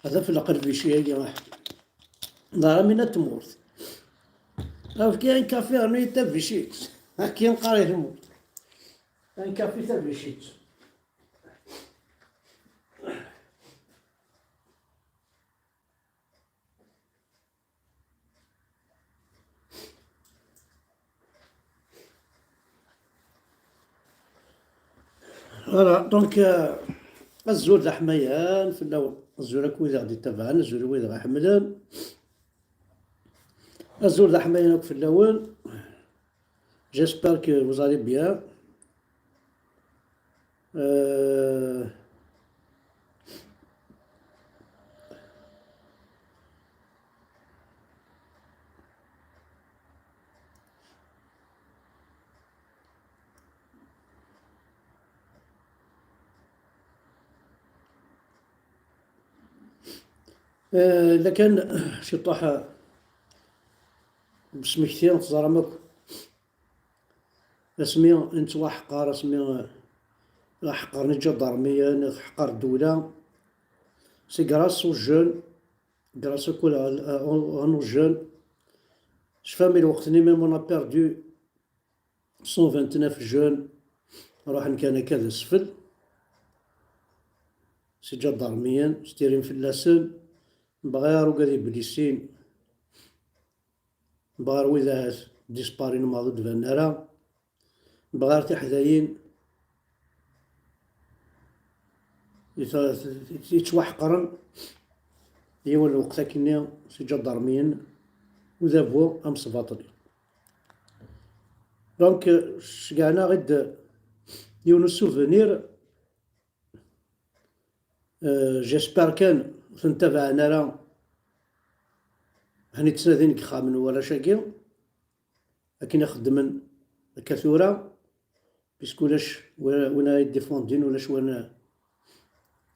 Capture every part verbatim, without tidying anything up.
Hada f lqelbici-agi, ah. Ḍar-am ina tmurt. Efk-iyi un café, rnu-yi tabicit. Akken qqar i tmurt. Un café tabicit. Voilà, donc, euh, azul d aḥmayan fell-awen. Azul akk wid i ɣ-d-ittabaɛen, azul i wid i ɣ-iḥemmlen. Azul d aḥmayan akk fell-awen. J'espère que vous allez bien. Euh, Eh, la kan ciṭuḥ, eh, n usmekti, teẓram akk. Asmi i nettwaḥqer, asmi, eh, ḥeqren iǧadarmiyen, ḥeqer ddewla. C'est grâce aux jeunes, grâce à, à, à nos jeunes. Cfam i lweqt-nni, même on a perdu cent vingt-neuf jeunes, ruḥen kan akka d asfel. S iǧadarmiyen, s tirin fell-asen, bɣiɣ ugad iblisin, bɣiɣ wid ahat disparin maḍi ur d-banen ara, bɣiɣ tiḥdayin yettwaḥeqren yiwen lweqt akkenni s iǧadarmiyen, udabu amesbaṭli. Donc, ceggɛen-aɣ-id yiwen n souvenir. Euh, j'espère kan ur ten-tabaɛen ara, hani ttnadin deg yexxamen n warrac-agi, akken i xeddmen akka tura, puisque ulac wa-, win ara idifundin, ulac win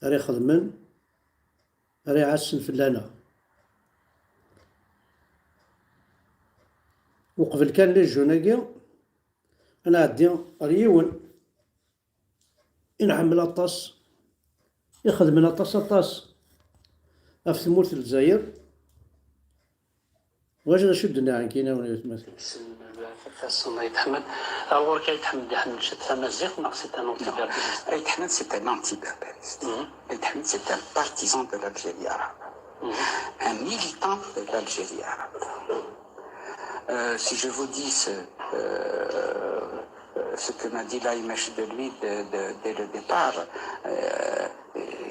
ara ixedmen, ara iɛassen fell-aneɣ. Uqbel kan les jeunes-agi, ad nɛeddi ɣer yiwen i nḥemmel aṭas, ixedmen aṭas, aṭas ɣef tmurt n Lezzayer. Wacu d acu d-nniɣ nekkini i watmaten? Ssem Lafif Assun Ayt Ḥmed. Ar ɣur-k Ayt Ḥmed, iḥemmel ciṭ tamaziɣt neɣ c'est un anti-berbériste? Ayt Ḥmed, c'est un anti-berbériste. Mhm. Ayt Ḥmed, c'est un partisan de l'Algérie arabe. Mhm. Un militant de l'Algérie arabe. Euh, si je vous dis ce, euh, ce que m'a dit l'A M H de lui de, de, dès le départ, euh,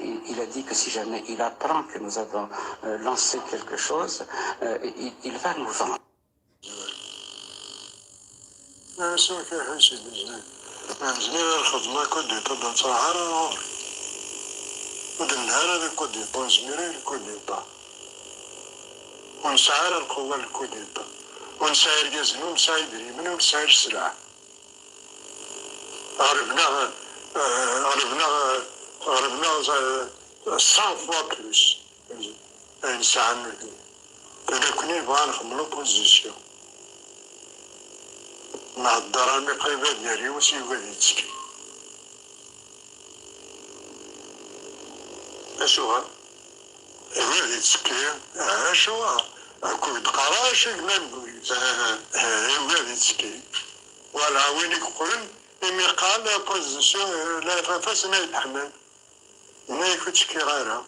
il, il a dit que si jamais il apprend que nous avons, euh, lancé quelque chose, euh, il, il va nous vendre. Asakal ḥasid zdan. Ɛezmi ara xedmeɣ kudiṭa, ur d-ttruḥ ara ɣur-i. Ur d-nelha ara di kudiṭa, ur nezmir ara di kudiṭa. Ur nesɛi ara lqewwa n kudiṭa. Ur nesɛi irgazen, ur nesɛi idrimen, ur nesɛi sselɛa. Ɣelben-aɣ, eh, ɣelben-aɣ, ɣelben-aɣ, eh, cent fois plus. Ayen sɛan nutni. Nekkni nebɣa ad nexdem l'opposition. Nhedder armi qrib ad yali, ur s-yugi ad yettekki. Acuɣer? Yugi ad yettekki. Acuɣer? Akk ur d-qqar ara acu i yellan deg wul-is. Yugi ad yettekki. Wala win i yeqqlen imi qqaren l'opposition, la F F S n Ayt Ḥmed. Yenna-yak ur ttekkiɣ ara.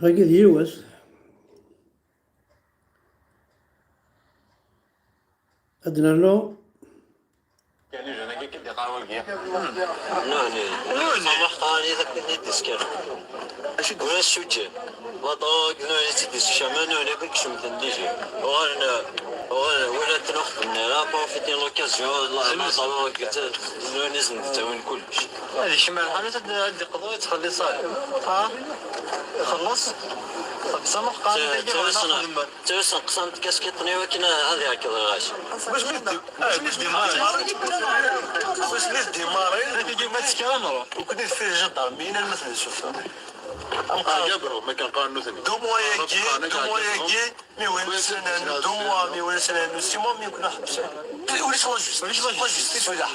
Wagi d yiwet. Ad nernu. Nuni. Nuni. Samaḥ, qqaren-iyi takk-, i d-iskar. Acu d-, ula s sujjet. La drogue, nuni, i tt-id-isekcamen, nuni, akk i icemten d ijir. Uɣalen, uɣalen, wala akken ur xeddmen ara, profiter l'occasion, la, la drogue, nuni, sen-d-ttawin kullec. Ad ikemmel lḥalat, ad, ad d-iqḍu, yettxelliṣ ara. Ha? Ixelleṣ? Xeddem ameqqran, tagi bɣan ad xedmen. Ttawsen qsant kaskiṭ-nni akken ad iɛekkeḍ lɣaci. Wasmi d-, wasmi d-imarin. Wasmi d-imarin. Tagi ma tekker ad nruḥ. Ukkud i teffer ijadarmiyen alma ten-nsufeɣ. Amqar-, ah, ya bro, ma kan qqaren nutni. Deux mois-agi, deux mois-agi, mi wen snan, deux mois, mi wen snan, six mois, mi kun ḥebsen. Ulac la justice, ulac la justice, ulac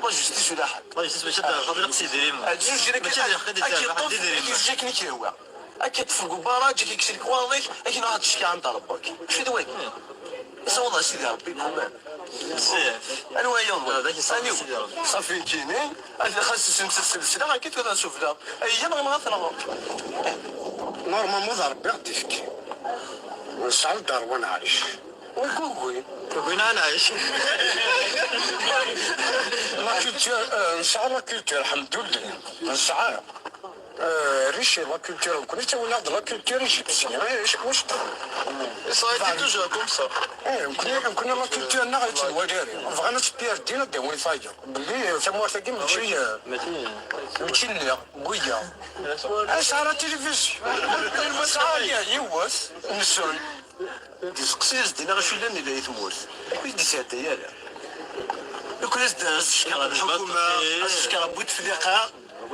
la justice, ulac la justice, ulac la justice, mačči d lḥeqq, d lḥeqq s idrimen. Ah, d lḥeqq, mačči d lḥeqq, ad yeṭṭef, ad yeṭṭef akken i k-yehwa. Ad k-yeṭṭef deg ubaraj, ad k-yekkes lekwaɣeḍ-ik, akken ad tečč kra n ḍerba. Acu d wagi? Iṣawḍ-as Sidi Ṛebbi, quand même. Anwa ay yeḍmen? Anwa? Ṣafi nekkini, ad xas isem s lselsla, akka tura sufella. Ayya, neɣ nɣa-t, neɣ? Normalement, d Ṛebbi i ɣ-d-ifki. Nesɛa ldaṛwa nɛic. Ur gugin. Gugin ad nɛic. La culture, euh, nesɛa la culture, alḥemdulillah. Nesɛa. Euh, riche la culture, nekkni ttawin-aɣ-d la culture égyptienne. Eh, acu, wacu d-, ça a été toujours comme ça. Eh, nekkni, nekkni la culture-nneɣ ur tt-nwala ara. Bɣan ad tt-pirdin, ad d-awin tayeḍ. Belli, eh, tamurt-agi mačči, eh, mačči nniɣ, n wiyaḍ. Nesɛa la télévision. Nesɛa yiwet, nsun. Iseqsi-as-d dinna acu yellan di tmurt. Ur d-isɛedday ara. Ur as-d-, as-d-cekreɣ lḥukuma, as-d-cekreɣ Butefliqa,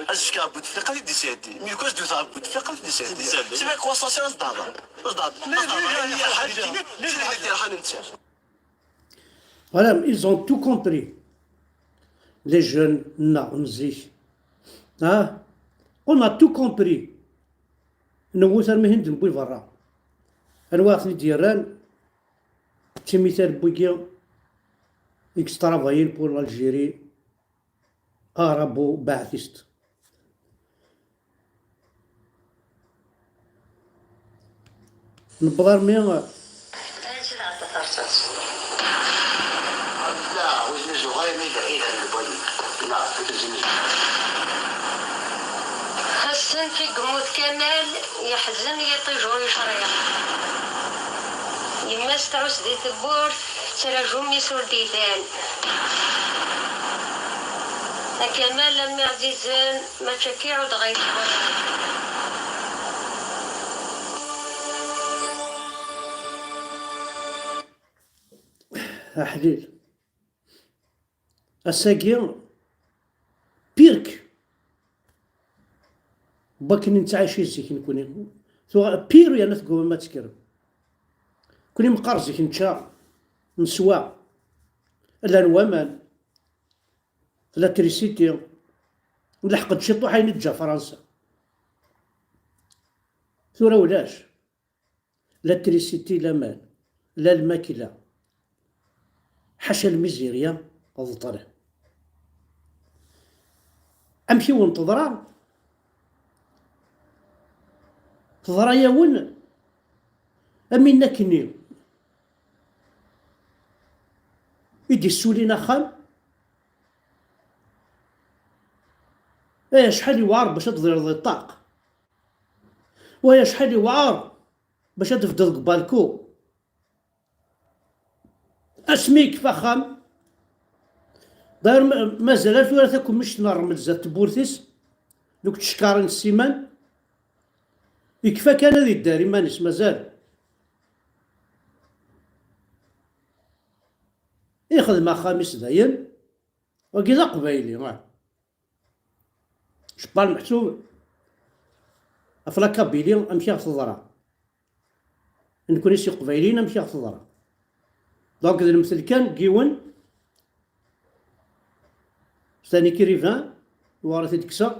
as-d-cekreɣ Butefliqa ad d-isɛeddi. Mi ur as-d-wteɣ Butefliqa ad d-isɛeddi. C'est la croissance, as-d-hḍer. As-d-hḍer. Voilà, ils ont tout compris. Les jeunes, nneɣ n zik. Hein? On a tout compris. Newwet armi hin d-newwi berra. Anwa i ɣ-ten-id-yerran? D timital n wigi i yettṛabayen pour l'Algérie arabo-baathiste. Newweḍ armi Ass-n i yemmut Kamal, yeḥzen yiṭij ur yecṛiɛ. Yemma-s tɛuss di tewwurt, tettraǧu mmi-s ur d-iban. A Kamal, a mmi ɛzizen, mačči akka i ɛuddeɣ ay-k. Aḥlil. Ass-agi, pire que wakken i nettɛici zik nekni. Tuɣ pire yerna tegumam ad tekker. Nekni meqqar zik nečča, neswa, llan waman, la trisiti, nleḥq-d ciṭuḥ ayen i d-teǧǧa Fransa. Tura ulac. La trisiti, laman, la lmakla. Ḥaca lmizirya, ḍeṭren. Amek i wen-teḍra? Teḍra-yawen am win akkenni i d-issulin axxam. Ay, acḥal yewɛer bac ad d-tḍireḍ i ṭṭaq. Way, acḥal yewɛer bac ad d-tebduḍ deg balku. Asmi yekfa axxam, d'ailleurs, ma-, mazal ar tura takemmict n ṛṛmel zdat tewwurt-is, deg tcekkaṛin n ssiman, yekfa kan ad idder iman-is, mazal. Ixdem axxam-is dayen, wagi d aqbayli, ah. Jebbar meḥsub ɣef la Kabylie amek i ɣ-teḍra. Nekni s Iqbayliyen amek i ɣ-teḍra. Donc, d lemtel kan n yiwen, c'est un écrivain, war ad t-id-kkseɣ.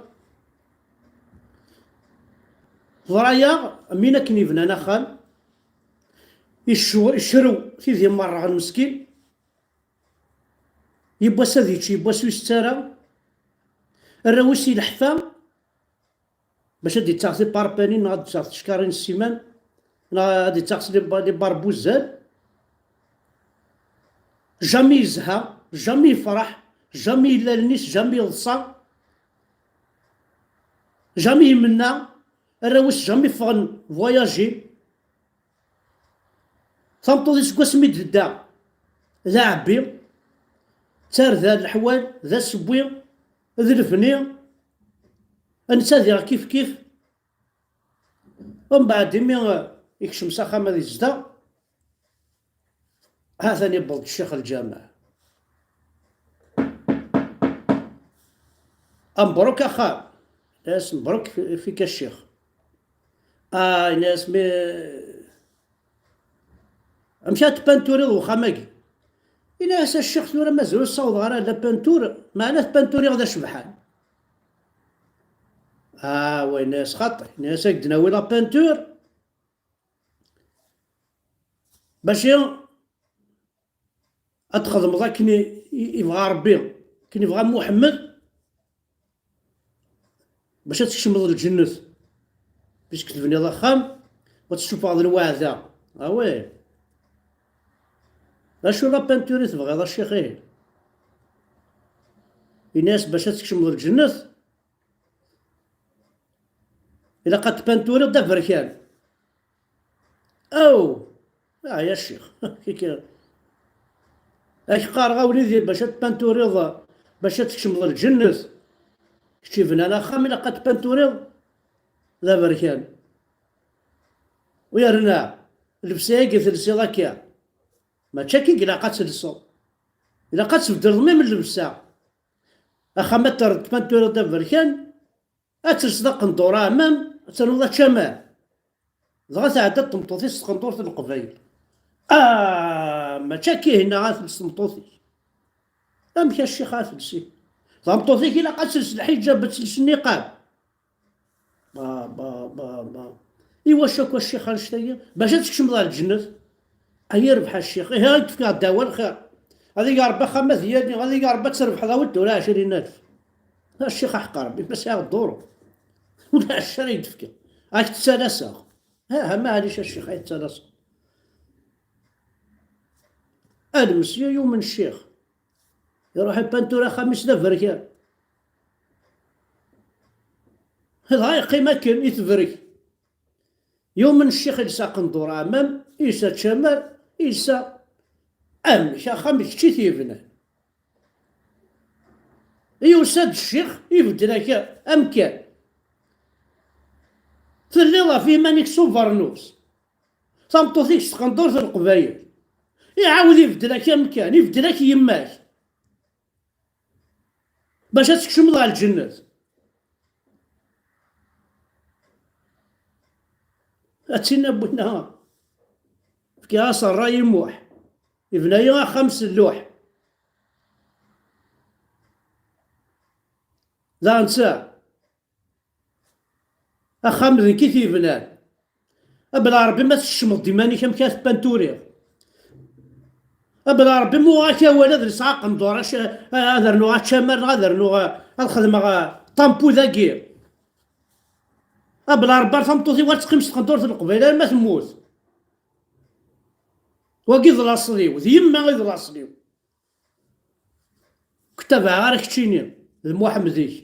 Teḍra-yaɣ, min akken yebnan axxam, iccu-, icrew tidi merra n meskin, yiwwas ad yečč, yiwwas ur isett ara, arraw-is ileḥfa, bac ad d-ittaɣ tiparpanin, neɣ ad d-ittaɣ tcekkaṛin n ssiman, neɣ ad d-ittaɣ s les ba-, les barbuzan. Jamais yezha, jamais yefṛeḥ, jamais yella allen-is, jamais yeḍsa, jamais imenna, arraw-is jamais ffɣen voyager. Tameṭṭut-is seg wasmi d-tedda d aɛebbi, d tarda n leḥwal, d asewwi, d lebni, netta diɣ kif kif. Umbeɛd imi, eh, ikcem s axxam ad izdeɣ, ha-t-an iwweḍ-d ccix lǧameɛ. Ambruk axxam. As mebruk fi-, fik a ccix. Ah, yenna-as, mi, amek ara tpanturiḍ wexxam-agi? Yenna-as, a ccix, tura mazal ur ssawḍeɣ ara la peinture, meɛna tpanturiɣ d acebḥan. Ah, wa, yenna-as, xaṭi, yenna-as, ad k-d-nawi la peinture, bac ad txedmeḍ akken i, i, ibɣa Ṛebbi, akken ibɣa Muḥemmed, bac ad tkecmeḍ lǧennet, puisque tebniḍ axxam, u ad tessufɣeḍ lweɛda. Ah ouais. D acu la peinture i tebɣiḍ a ccix ihi? Ini-as bac ad tkecmeḍ lǧennet, ilaq ad tpinturiḍ d aberkan. Aw! Ah, ya ccix. Kiki. Ak qqareɣ a wlidi bac ad tpinturiḍ, bac ad tkecmeḍ lǧennet. Kečč ibnan axxam ilaq ad tpinturiḍ d aberkan. U yerna, llebsa-agi telsiḍ akka, mačči akka i ilaq ad telseḍ. Ilaq ad tbeddleḍ même llebsa. Axxam ad terreḍ tpinturiḍ d aberkan, ad telseḍ aqendur aɛmam, ad ternuḍ ačamar. Dɣa tɛedda-d tmeṭṭut-is s tqendurt n Leqbayel. Ah, mačči akka ihi ara tels tmeṭṭut-ik. Amek a ccix ara tels-it? Tameṭṭut-ik ilaq ad tels lḥiǧab, ad tels nniqab. Ba, ba, ba, ba. Iwacu akk a ccix annect-agi? Bac ad tkecmeḍ ɣer lǧennet? Ay irbeḥ a ccix, ihi ad k-fkeɣ ddawa lxir. Ad ig Ṛebbi axxam ad yali, ad ig Ṛebbi ad trebḥeḍ a wi d-tura ɛecrin alef. A ccix aḥeqq Ṛebbi, ma sɛiɣ dduṛu. Ulac ara yi-d-fkeɣ. Ad k-ttalaseɣ. Ha, ha, maɛlic a ccix, ad k-ttalaseɣ. Ad mesya yumen ccix. Iruḥ ipintur axxam-is d aberkan. Dɣa yeqqim akken i tebrek. Yumen ccix ilsa aqendur aɛmam, ilsa čamar, ilsa amek axxam d kečč i t-yebnan. Yusa-d ccix, ibeddel-ak amkan. Telliḍ ɣef yiman-ik s ubernus. Tameṭṭut-ik s tqendurt n Leqbayel. Iɛawed ibeddel-ak amkan, ibeddel-ak yemma-k. Bac ad tkecmeḍ ɣer lǧennet. Ad tinna wina, fkiɣ-as ṛṛay i Muḥ. Ibna-yi axxam s lluḥ. Daɣen netta, axxam d nekk i t-yebnan. A bla Ṛebbi ma teskecmeḍ-d iman-ik amek ara tpinturiḍ. A bla Ṛebbi ma uɣeɣ-ak awal ad lseɣ aqendur, ac-, ad rnuɣ ačamar, neɣ ad rnuɣ, ad xedmeɣ, eh, tampu dagi. A bla Ṛebbi ar tameṭṭut-iw ad teqqim s tqendurt n Leqbayel arma temmut. Wagi d laṣel-iw, d yemma i d laṣel-iw. Ur k-tabaɛeɣ ara keččini d Muḥemmed-ik.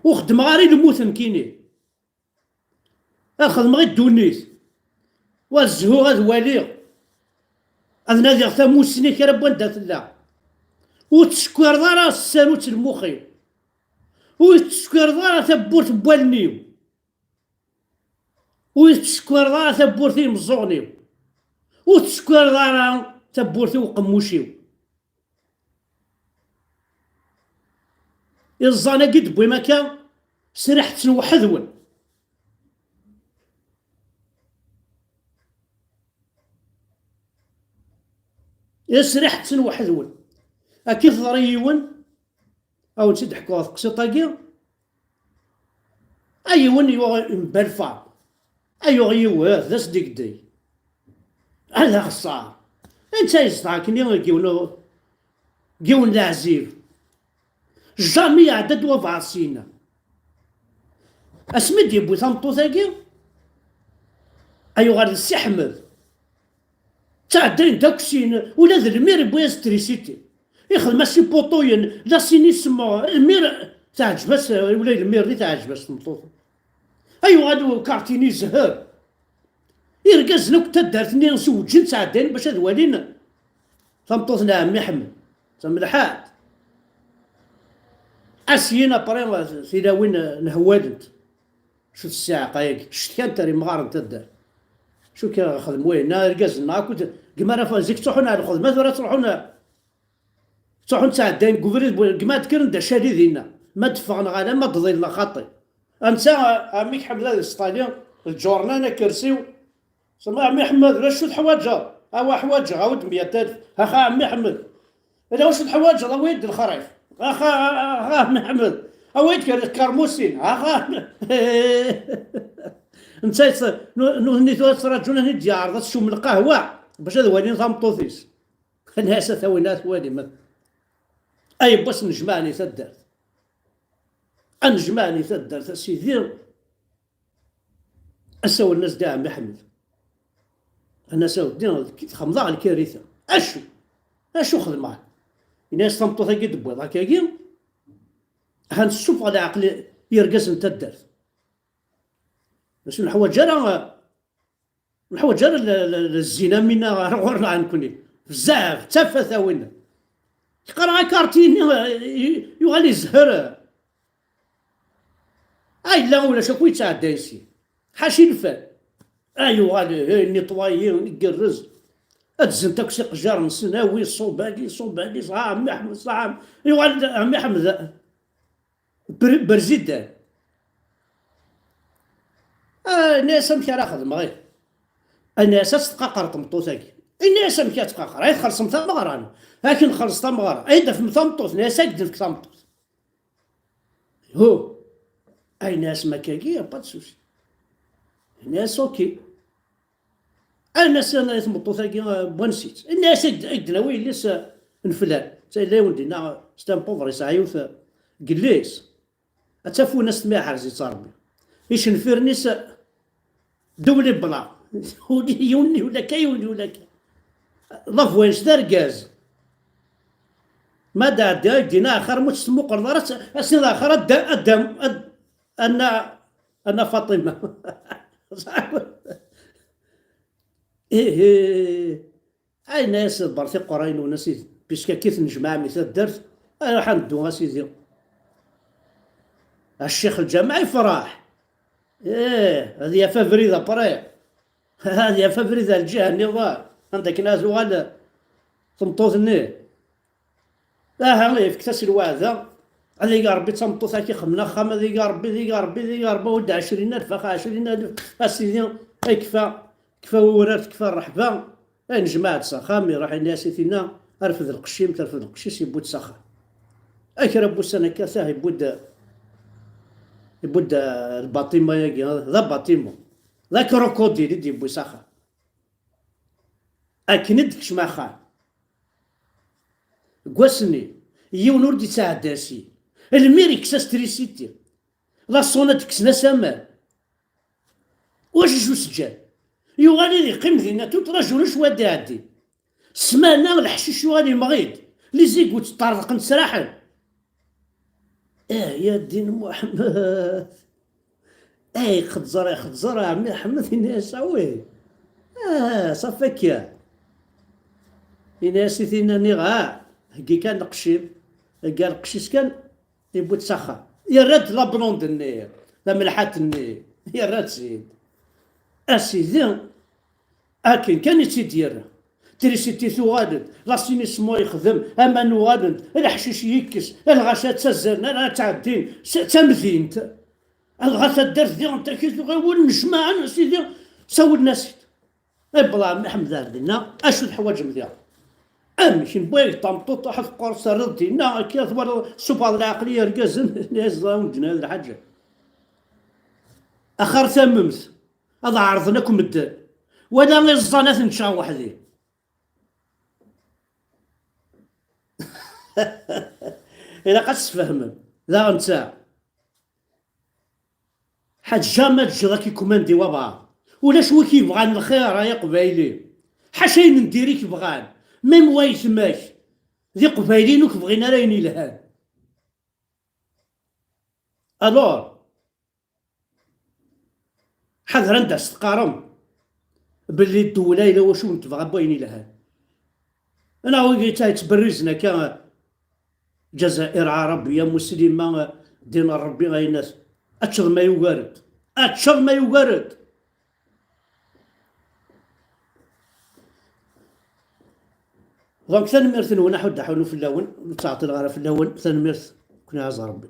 Ur xeddmeɣ ara i lmut nekkini. Ad xedmeɣ i ddunit. Wa ad zhuɣ, ad waliɣ. Ad nadiɣ tamussni kra n wanda tella. Ur tettsekkireḍ ara tasarut n lmux-iw. Ur tettsekkireḍ ara tawwurt n wallen-iw. Ur tettsekkireḍ ara tawwurt n yimeẓẓuɣen-iw. Ur tettsekkireḍ ara tawwurt n uqemmuc-iw. Iẓẓan-agi d-wwim akka, sriḥet-ten weḥd-wen. Isriḥet-ten weḥd-wen. Akka i teḍra yiwen, a wen-tt-id-ḥkuɣ teqsiṭ-agi, a yiwen yuɣ n Belfast, a yuɣ yiwet d asdegdeg. Ala xeṣṣar. Anta yezdeɣ akkenni deg yiwen, deg yiwen leɛzib. Jamais iɛedda-d wabɛaḍ syin-a. Asmi d-yewwi tameṭṭut-agi, ay uɣal d Si Ḥmed. Ttɛeddayen-d akk syin, ula d lmir yewwi-as trisiti. Ixdem-as ipuṭuyen, d asinismeɣ, lmir teɛǧeb-as, ula d lmir-nni teɛǧeb-as tmeṭṭut. Ay uɣal ukartini zehher. Irgazen akk n taddart-nni zewǧen ttɛeddayen bac ad walin tameṭṭut n ɛemmi Ḥmed. D tamelḥant. Asyin après tilawin nhewwalent. Acu d ssiɛqa-agi? Cetkan-t ar imɣaren n taddart. Acu k-xedmen wayen-a irgazen-nneɣ akk d, gma ara zik ttruḥun ar lxedma, tura ttruḥun ar Ttruḥun ttɛeddayen deg ubrid, bu-, deg ma d-kkren d acali dinna. Ma d-ffɣen ɣer ma d-ḍillen xaṭi. Ansa, a, a mmi Ḥmed ad yesṭali, lǧurnan akersi-w. Sema, a mmi Ḥmed, d acu teḥwaǧeḍ? Awa ḥwaǧeɣ, awi-d meyya alef. Axa, a mmi Ḥmed. Ala, wacu teḥwaǧeḍ? Awi-d lexrif. Axa, axa, a mmi Ḥmed. Awi-d kan tikermusin. Axa. Netta yet-, nu-, nutni tura ttraǧun ad ten-id-yeɛreḍ ad teswem lqahwa bac ad walin tameṭṭut-is. Nniɣ-as a tawin ad twalim. Ay n wass nejmaɛen i taddart. Ad nejmaɛen i taddart, a sidi. Asawlen-as-d i ɛemmi Ḥmed. Ad n-as a weddi, txemḍeɣ lkarita. Acu? Acu xedmeɣ? Ini-as tameṭṭut-agi d-tewwiḍ akkagi, han tessufeɣ leɛqel i yergazen n taddart. Acu neḥwaǧ ara, neḥwaǧ ara l-, l-, l-, zzin am winna ar ɣur-neɣ nekkni. Bezzaf, d tafat a winna. Yeqra akarti-nni, y-, yuɣal yezher. Ay, yella ulac akk yettɛeddayen syin. Ḥaci lfal. Ay, yuɣal, eh, netwayi, igerrez. Ad zzent akk s iqejjar-nsen, awi, ṣubali, ṣubali, ṣaḥ, a mmi Ḥmed, ṣaḥ. Yuɣal, a mmi Ḥmed, ber-, berzidan. Ah, ini-as amek ara xedmeɣ, ih. Ini-as ad tqaqer tmeṭṭut-agi. Ini-as amek ad tqaqer. Ay txellṣem tameɣra. Akken nxelleṣ tameɣra. Ay d-afem tameṭṭut. Ini-as ad k-d-nefk tameṭṭut. Hu. Ay, ini-as makkagi, y a pas de souci. Ini-as ok. Ayen as i tmeṭṭut-agi, eh, n wansi-tt? Ini-as ad d-, ad d-nawi yelli-s, eh, n flan. D tayella i wen-d-inna, c'est un pauvre, yesɛa yiwet, eh, n yelli-s. Ad taf win as tmiḥerz-itt Rebbi. Icenfiren-is, eh, double blanc. Yiwen ula akka, yiwen ula akka. La voyage d argaz. Ma d-ɛeddi, ad d-iniɣ axir ma ur tt-temmuqleḍ ara, ad s-, ad s-iniḍ axir ad d-, ad d-, ad, Anna, Anna Faṭima. Ihi, ayen-as ḍebber tiqura-inu, a sidi, puisque akka i t-nejmeɛ mi taddart, aruḥ ad neddu, a sidi. A ccix lǧameɛ yefreḥ. Ih, ad yaf abrid après. Ad yaf abrid ar lǧiha nniḍen, anda akken ad tuɣal tmeṭṭut-nni. Aha, yefk-as lweɛda. Ad ig Ṛebbi d tameṭṭut-agi ixemmen axxam, ad ig Ṛebbi, ad ig Ṛebbi, ad ig Ṛebbi, ur d ɛecrin alef, ax ɛecrin alef, a sidi, ay kfa, kfa wurar, tekfa ṛṛeḥba. Ay nejmaɛ-d s axxam, iṛuḥ ini-as i tinna, rfed lqecc-im, terfed lqecc-is, yewwi-d s axxam. Ay kra n wussan akka, tah, yewwi-d, yewwi-d, eh, lbaṭima-agi, d abaṭima, d akrukuḍil i d-yewwi s axxam. Akken i d-kecmeɣ axxam. Deg wass-nni, yiwen ur d-ittɛedda syin. Lmir yekkes-as trisiti. La sonnerie kksen-as aman. Wacu s-ǧǧan? Yuɣal ad yeqqim dinna, tuṭraǧun cwiya ad d-iɛeddi. Ssmana, leḥcic yuɣal yemɣi-d. Les égouts ṭṭerḍqen, sraḥen. Ah, ya ddin Muḥemmed. Ay, xeẓẓer, xeẓẓer, a ɛemmi Ḥmed, ini-as, awi. Ah, ṣafi akka. Ini-as i tinna, nniɣ, ah, heggi kan lqecc-im. Hegga lqecc-is kan, yewwi-d s axxam. Yerra-d la blonde-nni, tamelḥant-nni, yerra-tt-id. A sidi, akken kan i tt-id-yerra. Trisiti tuɣal-d, l'assainissement yexdem, aman uɣalen-d, leḥcic yekkes, lɣaci ttazzalen, ara ttɛeddin, s-, d tamdint. Dɣa taddart diɣen takit uɣiwel, nnejmaɛen, a sidi, sawlen-as-id. Iwweḍ ɛemmi Ḥmed ar dinna, acu teḥwaǧem diɣen? Amek, newwi-ak-d tameṭṭut, truḥeḍ teqqareḍ terriḍ dinna, akka twalaḍ, tessufɣeḍ leɛqel i yergazen, nniɣ-as ẓer ur d-nniɣ lḥaǧa. Axir tamemt, ad ɛerḍen akk medden. Wala iẓẓan ad ten-ččeɣ weḥd-i. Ilaq ad tesfehmem. Daɣen netta. Ḥaǧa ma teǧǧeḍ ad k-ikumandi wabɛaḍ. Ulac wi k-yebɣan lxir ay aqbayli. Ḥaca ayen n diri k-bɣan. Même wayetma-k d iqbayliyen ur k-bɣin ara ayen yelhan. Alors, ḥader anda s-teqqarem belli ddewla yella wacu n tebɣa n wayen yelhan. Neɣ wigi yettberrizen akka, Ǧazair, Ɛarabiya, Muslima, ddin n Ṛebbi, aynas. Ad teččeḍ ma yugar-d. Ad teččeḍ ma yugar-d. Donc, tanemmirt-nwen, aḥuddu aḥunnu fell-awen, ur ttɛeṭṭileɣ ara fell-awen, tanemmirt, ken-iɛaz Rebbi.